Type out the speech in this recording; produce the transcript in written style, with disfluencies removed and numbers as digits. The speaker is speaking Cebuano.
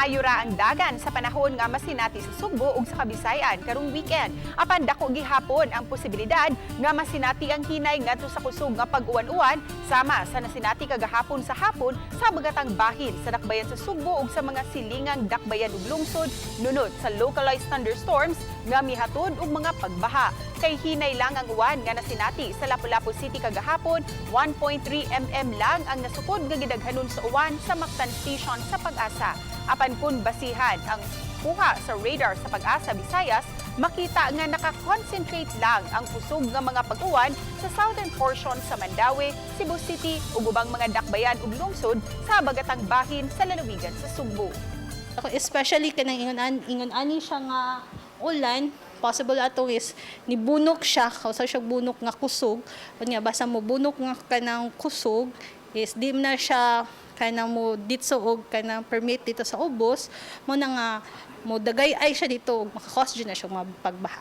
Maayo ra ang dagan sa panahon nga masinati sa Sugbo ug sa Kabisayan karong weekend. Apan dako gihapon ang posibilidad nga masinati ang hinay ngadto sa kusog nga pag-uwan-uwan sama sa nasinati kagahapon sa hapon sa bagatang bahin sa dakbayan sa Sugbo ug sa mga silingang dakbayan ug lungsod nunot sa localized thunderstorms nga mihatod og mga pagbaha. Kay hinay lang ang uwan nga nasinati sa Lapu-Lapu City kagahapon, 1.3 mm lang ang nasukod nga gidaghanon sa uwan sa Mactan Station sa Pag-asa. Apan kun basihan ang kuha sa radar sa Pag-asa Visayas, makita nga naka-concentrate lang ang kusog nga mga pag-uwan sa southern portion sa Mandaue, Cebu City ug ubang mga dakbayan ug lungsod sa bagatang bahin sa lalawigan sa Sugbo. Ako, especially kanang ingon ani siya nga ulan, possible ato is nibunok siya, kausa siya bunok nga kusog. Unya basta mo bunok nga kanang kusog is di na siya kanang mo ditso og kanang permit dito sa ubos mo na nga mo dagay ay siya dito ug maka-cause jud na siya mga pagbaha.